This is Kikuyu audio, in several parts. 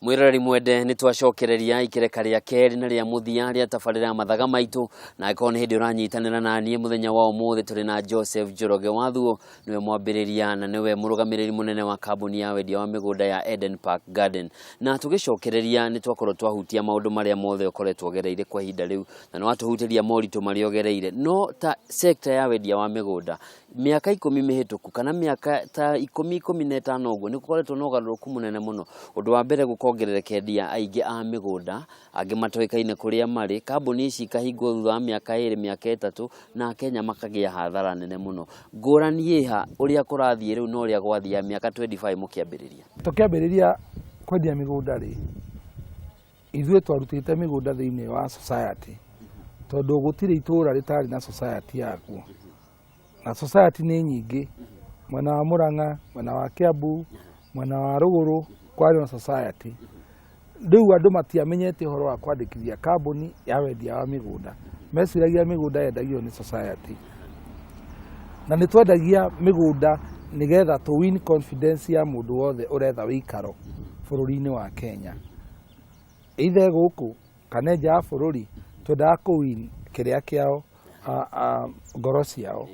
Mwiroreri mwende, nĩ twacokereria ikereka rĩa kerĩ na rĩa mũthia rĩa tabarĩra ya Mathaga Maitũ, na angĩkorwo nĩ hĩndĩ ũranyitanĩra na niĩ, mũthenya wa ũmũthĩ tũrĩ na Joseph Njoroge Wathuo, nĩwe mwambĩrĩria na nĩwe mũrũgamĩrĩri mũnene wa kambuni ya wendia wa mĩgũnda ya Eden Park Garden. Na tũgĩcokereria nĩ twakorwo twahutia maũndũ marĩa mothe ũkoretwo ũgereire kwa ihinda rĩu, na nĩ watũhutĩria moritũ marĩa ũgereire. No ta sector ya wendia wa mĩgũnda, mĩaka 10 mĩhĩtũku kana mĩaka ta 10, 15 ũguo, nĩ gũkoretwo na ũgarũrũku mũnene mũno. Ũndũ wa mbere, gũkongerereka endia aingĩ a mĩgũnda, angĩ matoĩkaine kũrĩa marĩ, kambuni ici ikahingwo thutha wa mĩaka 2, mĩaka 3, na Akenya makagĩa hathara nene mũno. Ngũrani ĩha ũrĩa kũrathiĩ rĩu na ũrĩa gwathiaga mĩaka 25 mũkĩambĩrĩria? Tũkĩambĩrĩria kwendia mĩgũnda rĩ, ithuĩ twarutĩte mĩgũnda thĩinĩ wa society, tondũ gũtirĩ itũũra rĩtarĩ na society yakuo, na society nĩ nyingĩ mwena wa Murang'a, mwena wa Kiambu, mwena wa rũgũrũ kwarĩ na society. Rĩu andũ matiamenyete ũhoro wa kwandĩkithia kambuni ya wendia wa mĩgũnda, meciragia mĩgũnda yendagio nĩ society. Na nĩ twendagia mĩgũnda nĩgetha tũ win confidence ya mũndũ wothe ũretha wĩikaro bũrũri-inĩ wa Kenya, either gũkũ kana nja ya bũrũri. Twendaga kũ win kĩrĩa kĩao, ngoro ciao,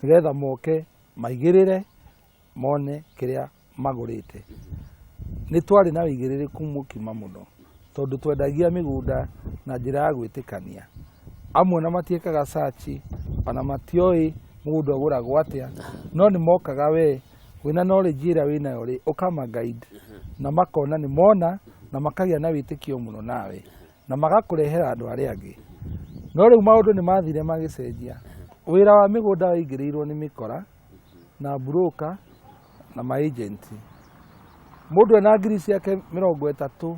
nĩgetha moke maigĩrĩre mone kĩrĩa magũrĩte. Nĩ twarĩ na wĩigĩrĩrĩku mũkima mũno, tondũ twendagia mĩgũnda na njĩra ya gwĩtĩkania. Amwe na matiĩkaga search, ona matioĩ mũgũnda ũgũragwo atĩa, no nĩ mokaga, we wĩna knowledge ĩrĩa wĩnayo rĩ, ũkama guide na makona nĩ mona na makagĩa na wĩtĩkio mũno nawe na magakũrehera andũ arĩa angĩ. No rĩu maũndũ nĩ mathire magĩcenjia. Wĩra wa mĩgũnda waingĩrĩirwo nĩ mĩkora na broker na maagent. Mũndũ ena ngiri ciake 30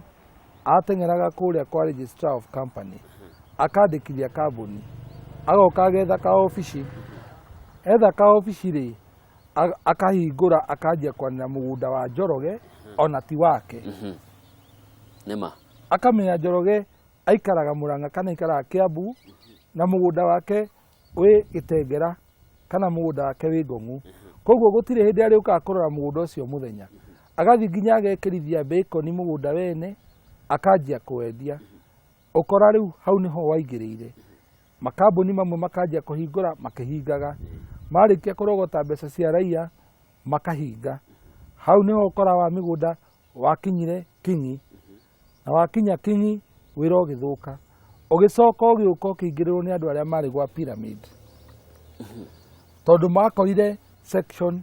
ateng'eraga kũrĩa kwa registrar of company akandĩkithia kambuni, agoka agetha kaobici. Etha kaobici rĩ, akahingũra, akanjia kwanĩra mũgũnda wa Njoroge ona ti wake. Nĩma. Akamenya Njoroge aikaraga Murang'a kana aikaraga Kiambu na mũgũnda wake wĩ Gĩtengera kana mũgũnda wake wĩ Ngong'u, koguo gũtirĩ hĩndĩ arĩũkaga kũrora mũgũnda ũcio mũthenya. Agathiĩ nginya agekĩrithia bacon mũgũnda wene, akanjia kwendia. Ũkora rĩu hau nĩho waingĩrĩire makambuni mamwe, makanjia kũhingũra makĩhingaga, marĩkia kũrogota mbeca cia raia makahinga. Hau nĩho ũkora wa mĩgũnda wakinyire kinyi, na wakinya kinyi wĩra ũgĩthũka, ũgĩcoka ũgĩũka ũkĩingĩrĩrwo nĩ andũ arĩa marĩ gwa pyramid, tondũ makorire section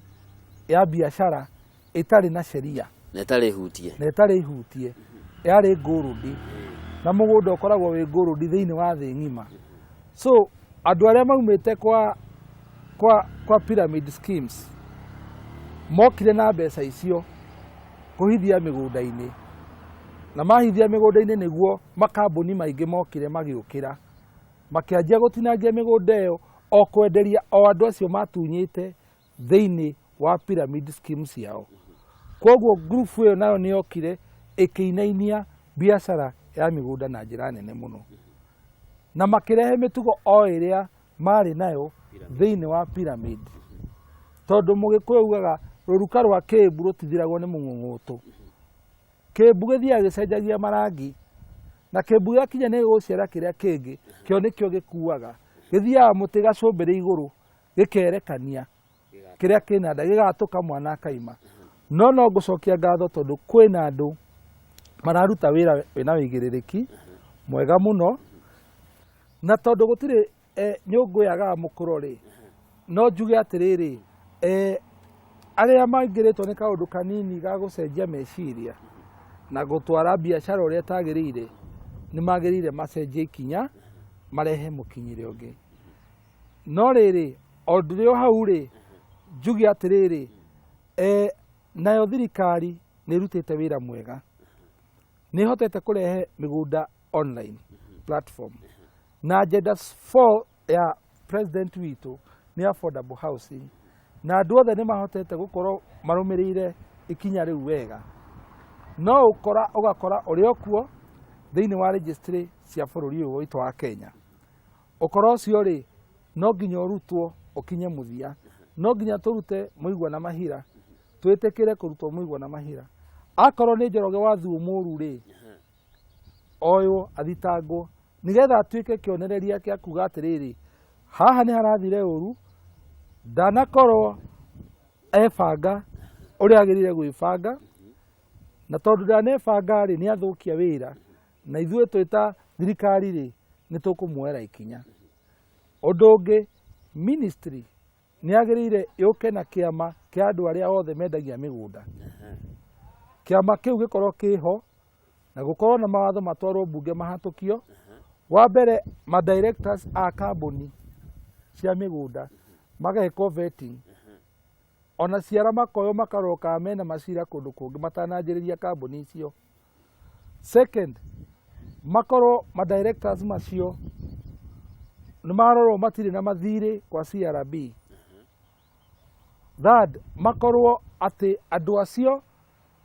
ya biacara ĩtarĩ na sheria. Na ĩtarĩ hutie. Na ĩtarĩ ihutie, yarĩ ngũrũndi, na mũgũnda ũkoragwo wĩ ngũrũndi thĩinĩ wa thĩ ng'ima. So andũ arĩa maumĩte kwa pyramid schemes mokire na mbeca icio kũhithia mĩgũnda-inĩ, na mahithia mĩgũnda-inĩ nĩguo makambuni maingĩ mokire magĩũkĩra, makĩanjia gũtinangia mĩgũnda ĩyo o kwenderia o andũ acio matunyĩte thĩinĩ wa pyramid scheme ciao. Koguo group ĩyo nayo nĩ yokire ĩkĩinainia biacara ya mĩgũnda na njĩra nene mũno, na makĩrehe mĩtugo o ĩrĩa marĩ nayo thĩinĩ wa pyramid, tondũ Mũgĩkũyũ ugaga rũruka rwa kĩmbu rũtithiragwo nĩ mũng'ũng'ũtũ. Kĩmbu gĩthiaga gĩcenjagia marangi, na kĩmbu gĩakinya nĩ gĩgũciara kĩrĩa kĩngĩ, kĩo nĩkĩo gĩkuaga, gĩthiaga mũtĩ gacũmbĩrĩ igũrũ, gĩkerekania kĩrĩa kĩna nda, gĩgatũka mwana akaima. No ngũcokia ngatho tondũ kwĩna andũ mararuta wĩra wĩna wĩigĩrĩrĩki mwega mũno, na tondũ gũtirĩ nyũngũ yagaga mũkũro rĩ, no njuge atĩrĩrĩ, arĩa maingĩrĩtwo nĩ kaũndũ kanini ga gũcenjia meciria na gũtwara biacara ũrĩa ĩtagĩrĩire, nĩ magĩrĩire macenjie ikinya, marehe mũkinyĩre ũngĩ. No rĩrĩ, o ndĩrĩ o hau rĩ, njuge atĩrĩrĩ, nayo thirikari nĩ ĩrutĩte wĩra mwega, nĩ ĩhotete kũrehe mĩgũnda online platform, na agenda 4 ya president witũ nĩ affordable housing. Na andũ othe nĩ mahotete gũkorwo marũmĩrĩire ikinya rĩu wega. No ũkora ũgakora ũrĩ o kuo thĩinĩ wa registry cia bũrũri ũyũ witũ wa Kenya. Ũkora ũcio rĩ, no nginya ũrutwo ũkinye mũthia. No nginya tũrute mũigua na mahira, twĩtĩkĩre kũrutwo mũigua na mahira. Akorwo nĩ Njoroge wa Thuo mũru rĩ, oywo athitangwo nĩgetha atuĩke kĩonereria kĩa kuga atĩrĩrĩ, haha nĩ harathire ũru, ndanakorwo ebanga ũrĩa agĩrĩire gwĩbanga, na tondũ ndanebanga rĩ, nĩ athũkia wĩra, na ithuĩ twĩ ta thirikari rĩ, nĩ tũkũmuoera ikinya. Ũndũ ũngĩ, ministry nĩ yagĩrĩire yũke na kĩama kĩa andũ arĩa othe mendagia mĩgũnda. Kĩama kĩu gĩkorwo kĩho na gũkorwo na mawatho matwarwo mbunge mahatũkio. Wa mbere, ma directors a kambuni cia mĩgũnda magekwo vetting, ona ciara makoywo makarorwo kana mena macira kũndũ kũngĩ matananjĩrĩria kambuni icio. Second, makorwo ma directors macio nĩ marorwo matirĩ na mathirĩ kwa CRB. Third, makorwo atĩ andũ acio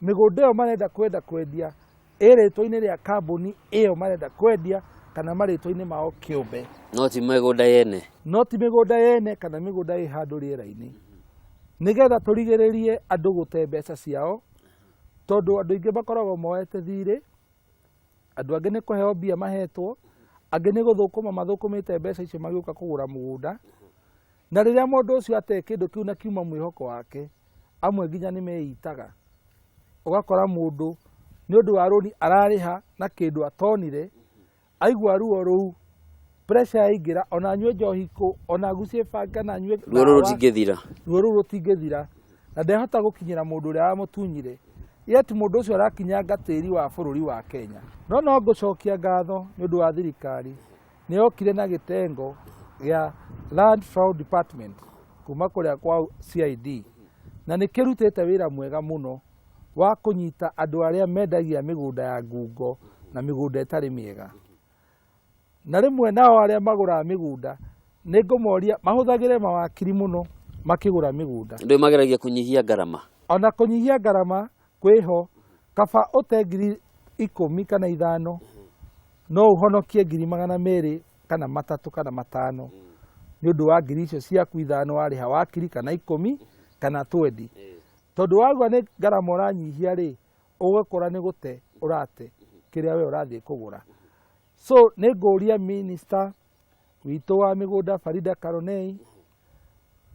mĩgũnda ĩyo marenda kwenda kwendia ĩ rĩtwa-inĩ rĩa kambuni ĩyo marenda kwendia kana marĩtwa-inĩ mao kĩũmbe. No ti mĩgũnda yene. No ti mĩgũnda yene kana mĩgũnda ĩ handũ rĩera-inĩ, nĩgetha tũrigĩrĩrie andũ gũte mbeca ciao, tondũ andũ aingĩ makoragwo moete thirĩ, andũ angĩ nĩ kũheo mbia mahetwo, angĩ nĩ gũthũkũma mathũkũmĩte mbeca icio magĩũka kũgũra mũgũnda. Na rĩrĩa mũndũ ũcio ate kĩndũ kĩu na kiuma mwĩhoko wake, amwe nginya nĩ meitaga. Ũgakora mũndũ nĩ ũndũ wa rũni ararĩha na kĩndũ atonire, aigua ruo rũu, pressure yaingĩra, ona anyue njohi kũ, ona agucie bangi kana anyue Ruo rũu rũtingĩthira. Ruo rũu rũtingĩthira, na ndehota gũkinyĩra mũndũ ũrĩa wamũtunyire. Yet mũndũ ũcio arakinyanga tĩri wa bũrũri wa Kenya. No no ngũcokia ngatho nĩ ũndũ wa thirikari, nĩ yokire na gĩtengo gĩa Land Fraud Department kuma kũrĩa kwa CID, na nĩ kĩrutĩte wĩra mwega mũno wa kũnyita andũ arĩa mendagia mĩgũnda ya ngungo na mĩgũnda ĩtarĩ mĩega. Na rĩmwe nao arĩa magũraga mĩgũnda nĩ ngũmoria mahũthagĩre mawakiri mũno makĩgũra mĩgũnda. Ndũ mageragia kũnyihia ngarama. Ona kũnyihia ngarama kwĩho, kaba ũte 10,000 kana 5, no ũhonokie 200,000 kana 3 kana 5 nĩ ũndũ wa ngiri icio ciaku 5 warĩha wakiri kana 10 kana 20. Tondũ wagua nĩ ngarama ũranyihia rĩ, ũgakora nĩ gũte ũrate kĩrĩa we ũrathiĩ kũgũra. So nĩ ngũria minister witũ wa mĩgũnda Farida Karonei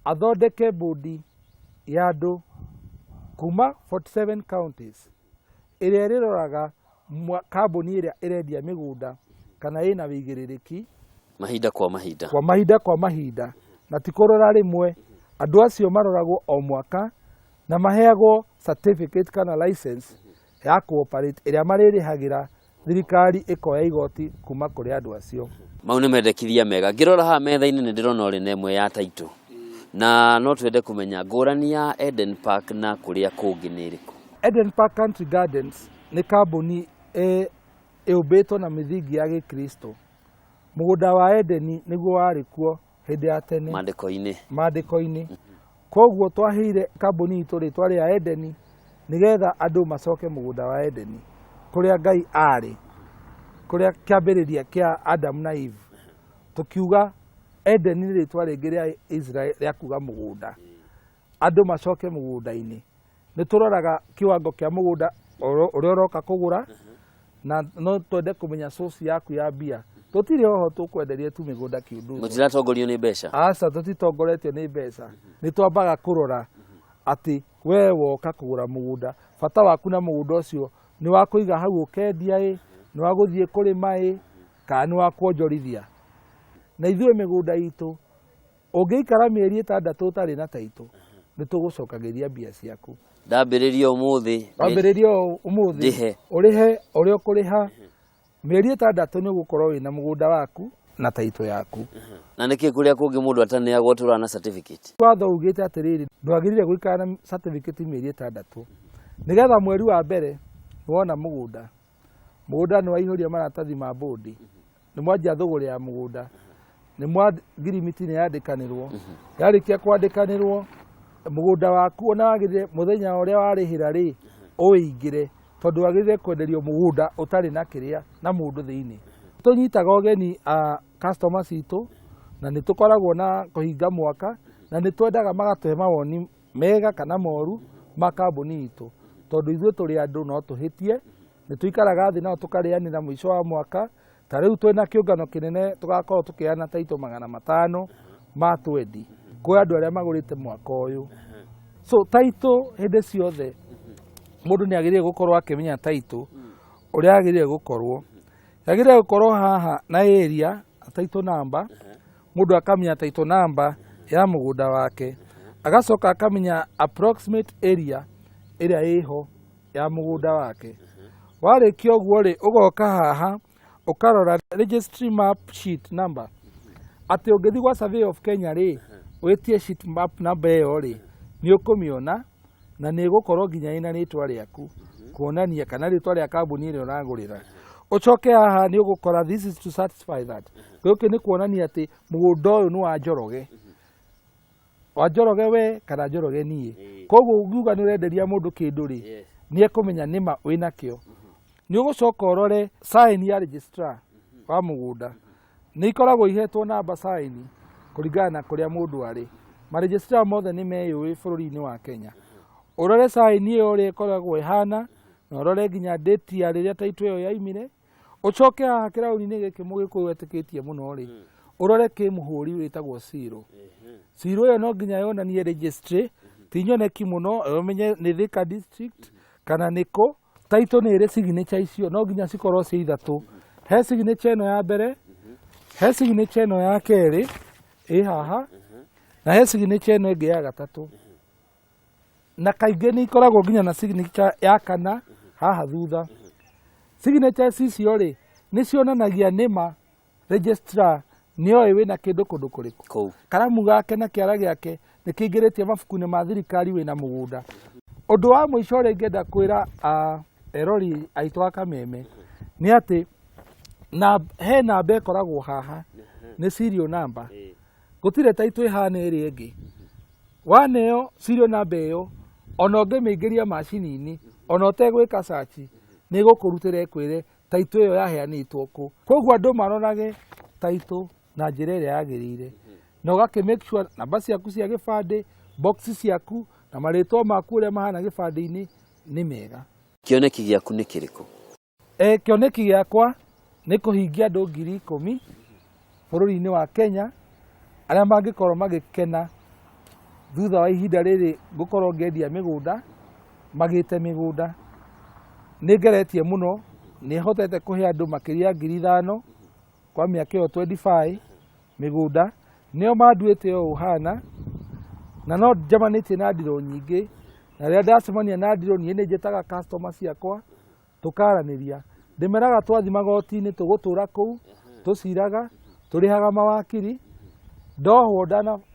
athondeke bodi ya andũ kuma 47 counties ĩrĩa ĩrĩroraga kambuni ĩrĩa ĩrendia mĩgũnda kana ĩna wĩigĩrĩrĩki mahinda kwa mahinda, kwa mahinda kwa mahinda, na ti kũrora rĩmwe. Andũ acio maroragwo o mwaka na maheagwo certificate kana license ya cooperate ĩrĩa marĩrĩhagĩra thirikari ĩkoya igoti kuma kũrĩ andũ acio. Mau nĩ mendekithia mega. Ngĩrora haha metha-inĩ nĩ ndĩrona ũrĩ na ĩmwe ya title, na no twende kũmenya ngũrani ya Eden Park na kũrĩa kũngĩ nĩ ĩrĩkũ. Eden Park Country Gardens nĩ kambuni ĩũmbĩtwo na mĩthingi ya Gĩkristo. Mũgũnda wa Edeni nĩguo warĩ kuo hĩndĩ ya tene maandĩko-inĩ. Maandĩko-inĩ. Koguo twaheire kambuni itũ rĩtwa rĩa Edeni nĩgetha andũ macoke mũgũnda wa Edeni kũrĩa Ngai arĩ, kũrĩa kĩambĩrĩria kĩa Adam na Eve. Tũkiuga Edeni nĩ rĩtwa rĩngĩ rĩa Israel rĩa kuga mũgũnda, andũ macoke mũgũnda-inĩ. Nĩ tũroraga kiwango kĩa mũgũnda ũrĩa ũroka kũgũra, na no twende kũmenya source yaku ya mbia. Tũtirĩ oho tũkwenderia tu mĩgũnda kĩũndũ. Mũtiratongorio nĩ mbeca? Aca, tũtitongoretio nĩ mbeca. Nĩ twambaga kũrora atĩ we woka kũgũra mũgũnda, bata waku na mũgũnda ũcio nĩ wa kũiga hau ũkendia ĩ, nĩ wa gũthiĩ kũrĩma ĩ, kana nĩ wa kuonjorithia. Na ithuĩ mĩgũnda itũ ũngĩikara mĩeri 6 ũtarĩ na taitũ, nĩ tũgũcokagĩria mbia ciaku. Ndambĩrĩria ũmũthĩ, Wambĩrĩria ũmũthĩ, ndĩhe. Ũrĩhe ũrĩa ũkũrĩha mĩeri 6 nĩ ũgũkorwo wĩna mũgũnda waku na taitũ yaku. Na nĩkĩ kũrĩa kũngĩ mũndũ ataneagwo tũra na certificate? Watho ugĩte atĩrĩrĩ, ndwagĩrĩire gũikara na certificate mĩeri 6, nĩgetha mweri wa mbere nĩwona mũgũnda, mũgũnda nĩ waihũria maratathi ma bodi, nĩ mwanjia thũgũrĩ ya mũgũnda, nĩ mwa ngirimiti nĩ yandĩkanĩrwo, yarĩkia kwandĩkanĩrwo Mũgũnda waku ona wagĩrĩire mũthenya ũrĩa warĩhĩra rĩ, ũwĩingĩre, tondũ wagĩrĩire kwenderio mũgũnda ũtarĩ na kĩrĩa na mũndũ thĩinĩ. Tũnyitaga ũgeni a customer citũ, na nĩ tũkoragwo na kũhinga mwaka, na nĩ twendaga magatũhe mawoni mega kana moru ma kambuni itũ, tondũ ithuĩ tũrĩ andũ no tũhĩtie, nĩ tũikaraga thĩ nao tũkarĩanĩra mũico wa mwaka. Ta rĩu twĩna kĩũngano kĩnene tũgakorwo tũkĩheana taitũ 500 ma twendi kwĩ andũ arĩa magũrĩte mwaka ũyũ. So taitũ hĩndĩ ciothe mũndũ nĩ agĩrĩire gũkorwo akĩmenya taitũ ũrĩa agĩrĩire gũkorwo. Yagĩrĩire gũkorwo haha na area taitũ namba, mũndũ akamenya taitũ namba ya mũgũnda wake, agacoka akamenya approximate area ĩrĩa ĩho ya mũgũnda wake. Warĩkia ũguo rĩ, ũgoka haha ũkarora registry map sheet number, atĩ ũngĩthiĩ gwa Survey of Kenya rĩ, wĩtie sheet map number ĩyo rĩ, nĩ ũkũmĩona na nĩ ĩgũkorwo nginya ĩna rĩtwa rĩaku kuonania kana rĩtwa rĩa kambuni ĩrĩa ũragũrĩra. Ũcoke haha nĩ ũgũkora this is to certify that, gũkĩ nĩ kuonania atĩ mũgũnda ũyũ nĩ wa Njoroge, wa Njoroge we kana Njoroge niĩ. Koguo ũngiuga nĩ ũrenderia mũndũ kĩndũ rĩ, nĩ ekũmenya nĩma wĩnakĩo. Nĩ ũgũcoka ũrore sign ya registrar wa mũgũnda, nĩ ikoragwo ihetwo namba sign kũringana na kũrĩa mũndũ arĩ. Maregistrar mothe nĩ meyũĩ bũrũri-inĩ wa Kenya. Ũrore sign ĩyo ũrĩa ĩkoragwo ĩhana, na ũrore nginya date ya rĩrĩa title ĩyo yaimire. Ũcoke haha kĩrauni-inĩ gĩkĩ mũgĩkũyũ etĩkĩtie mũno rĩ, ũrore kĩ mũhũri wĩtagwo seal. Seal ĩyo no nginya yonanie registry, ti nyoneki mũno, ũmenye nĩ Thika district kana nĩ kũ. Title nĩ ĩrĩ signature icio, no nginya cikorwo ciĩ ithatũ. He signature ĩno ya mbere, he signature ĩno ya kerĩ ĩ haha, na he signature ĩno ĩngĩ ya gatatũ. Na kaingĩ nĩ ikoragwo nginya na signature ya kana haha thutha. Signatures icio rĩ, nĩ cionanagia nĩma registrar nĩoĩ wĩna kĩndũ kũndũ kũrĩkũ. Kũu. Karamu gake na kĩara gĩake nĩ kĩingĩrĩtie mabuku-inĩ ma thirikari wĩna mũgũnda. Ũndũ wa mũico ũrĩa ingĩenda kwĩra erori aitũ a Kameme nĩ atĩ na he namba ĩkoragwo haha nĩ serial number. Gũtirĩ title ĩhana ĩrĩa ĩngĩ. Waneo serial number ĩyo, ona ũngĩmĩingĩria macini-inĩ, ona ũtegwĩka search, nĩ ĩgũkũrutĩra ĩkwĩre title ĩyo yaheanĩtwo kũ. Koguo andũ marorage title na njĩra ĩrĩa yagĩrĩire, na ũgakĩ make sure namba ciaku cia gĩbandĩ, box ciaku na marĩtwa maku ũrĩa mahana gĩbandĩ-inĩ nĩ mega. Kĩoneki gĩaku nĩ kĩrĩkũ? Kĩoneki gĩakwa nĩ kũhingia andũ 10,000 bũrũri-inĩ wa Kenya arĩa mangĩkorwo magĩkena thutha wa ihinda rĩrĩ ngũkorwo ngĩendia mĩgũnda, magĩte mĩgũnda. Nĩ ngeretie mũno, nĩ hotete kũhe andũ makĩria ya 5,000 kwa mĩaka ĩyo 25 mĩgũnda, nĩo manduĩte ũũ hana, na no njemanĩtie na ndirũ nyingĩ, na rĩrĩa ndacemania na ndirũ niĩ nĩ njĩtaga customer ciakwa tũkaranĩria. Ndĩmeraga twathiĩ magoti-inĩ tũgũtũra kũu, tũciraga, tũrĩhaga mawakiri, ndohwo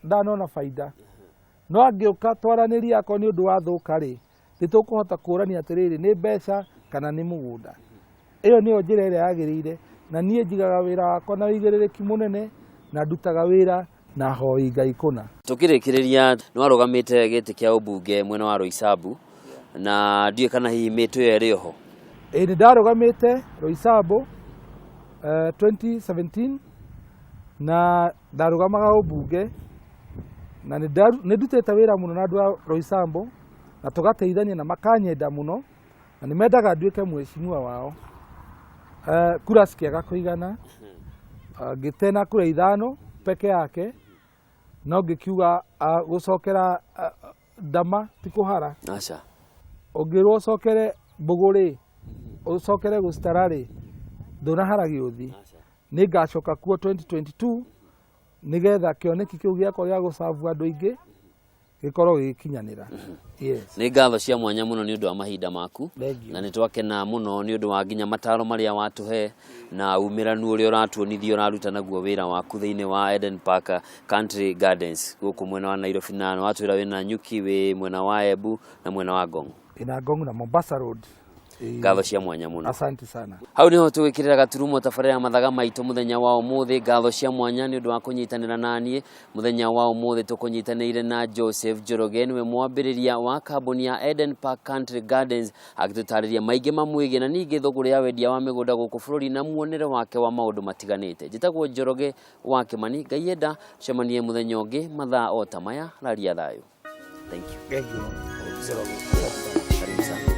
ndanona baida. No angĩũka twaranĩria akorwo nĩ ũndũ wa thũka rĩ, nĩ tũkũhota kũrania atĩrĩrĩ, nĩ mbeca kana nĩ mũgũnda. Ĩyo nĩyo njĩra ĩrĩa yagĩrĩire, na niĩ njigaga wĩra wakwa na ũigĩrĩrĩki mũnene, na ndutaga wĩra na hoi Ngai kũna. Tũkĩrĩkĩrĩria, nĩ warũgamĩte gĩtĩ kĩa ũmbunge mwena wa Roysambu, na ndiũĩ kana hihi mĩtũ ĩyo ĩrĩ oho. Ĩĩ nĩ ndarũgamĩte Roysambu 2017 na ndarũgamaga ũmbunge, na nĩ ndutĩte wĩra mũno na andũ a Roysambu, na tũgateithania na makanyenda mũno, na nĩ mendaga nduĩke mheshimiwa wao. Kura cikĩaga kũigana, ngĩte na kura 5 peke yake, no ngĩkiuga gũcokera ndama ti kũhara. Aca. Ũngĩrwo ũcokere mbũgũ rĩ, ũcokere gũcitara rĩ, ndũnahara gĩũthi. Nĩ ngacoka kuo 2022 nĩgetha kĩoneki kĩu gĩakwa gĩa gũcabu andũ aingĩ gĩkorwo gĩgĩkinyanĩra. Yes. Nĩ ngatho cia mwanya mũno nĩ ũndũ wa mahinda maku, Thank you. na nĩ twakena mũno nĩ ũndũ wa nginya mataro marĩa watũhe na umĩranu ũrĩa ũratuonithia ũraruta naguo wĩra waku thĩinĩ wa Eden Park Country Gardens gũkũ mwena wa Nairobi, na nĩ watwĩra wĩna Nyuki, wĩ mwena wa Embu na mwena wa Ngong. Ĩna Ngong na Mombasa Road. Ngatho cia mwanya mũno. Asante sana. Hau niho tũgĩkĩrĩra gaturumo tabarĩra ya mathaga maitũ mũthenya wa ũmũthĩ. Ngatho cia mwanya nĩ ũndũ wa kũnyitanĩra naniĩ mũthenya wa ũmũthĩ. Tũkũnyitanĩire na Joseph Njoroge, nĩwe mwambĩrĩria wa kambuni ya Eden Park Country Gardens, agĩtũtarĩria maingĩ mamwĩgiĩ na ningĩ thũgũrĩ ya wendia wa mĩgũnda gũkũ bũrũri na muonere wake wa maũndũ matiganĩte. Njĩtagwo Njoroge wa Kĩmani. Ngai enda tũcemanie mũthenya ũngĩ mathaa o ta maya. Raria thayũ. Thank you. Thank you. Karibu sana.